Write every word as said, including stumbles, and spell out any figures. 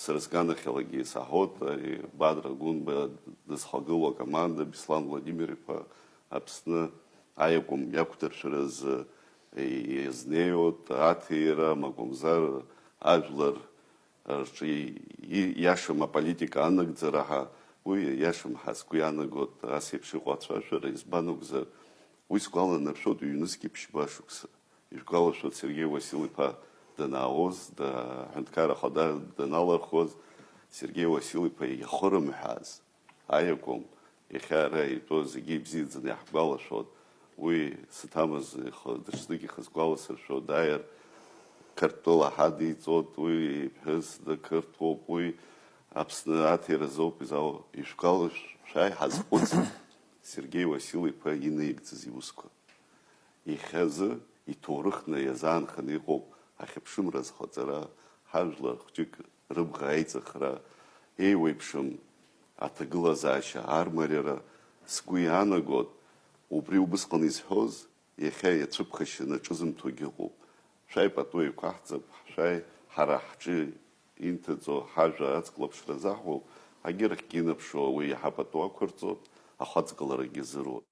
Сара сганахьалагьы исаҳауеит, ари Бадра Гәынба дызхагылоу акоманда, Беслан Владимир-иԥа Аԥсны аиакәым иақәдыршәаразы иазнеиуеит, аҭира, макәымзар ажәлар рҿы и-, ииашам аполитика анагӡара ҳәа, уи ииашам ҳәа сгәы иаанагоит, ас еиԥш иҟоу ацәажәара, избан акәзар, уи сгәаланаршәоит ҩнызқьи ԥшьба шықәса. Ижәгәалашәоит Сергеи Уасил-иԥа данаауаз, да-, аҳәынҭқарра ахада даналархуаз, Сергеи Уасил-иԥа иахырымҳәааз аиакәым, иахьа ара итәоу зегьы ибзиаӡаны иаҳгәалашәоит. Уи саҭамыз ихы, даҽазнык ихы сгәаласыршәо, дааир Қырҭтәыла ҳадиҵоит, уи иԥҳәыс дақырҭуоуп, уи Аԥсны аҭира азоуп изаауа. Ижәгәалашәааи ҳазхәыц Сергеи Уасил-иԥа инаигӡаз иусқәа. Иахьазы иҭоурыхны иазаанханы иҟоуп ахьыԥшымра азхаҵара, ҳажәлар хәҷык рыбӷа аиҵыхра, еиуеиԥшым аҭагылазаашьа армариара. Сгәы иаанагоит, убри убысҟан изҳәоз, иахьа иацәыԥхашьаны аҿызымҭуагьы ыҟоуп. Шәааи пату еиқәаҳҵап, шәааи ҳара ҳҿы инҭыҵуа ҳажәа аҵклаԥшра заҳуоуп, агьырахьгьы инаԥшуа уи иаҳа пату ақәырҵоит, ахәаҵгыларагьы азыруеит.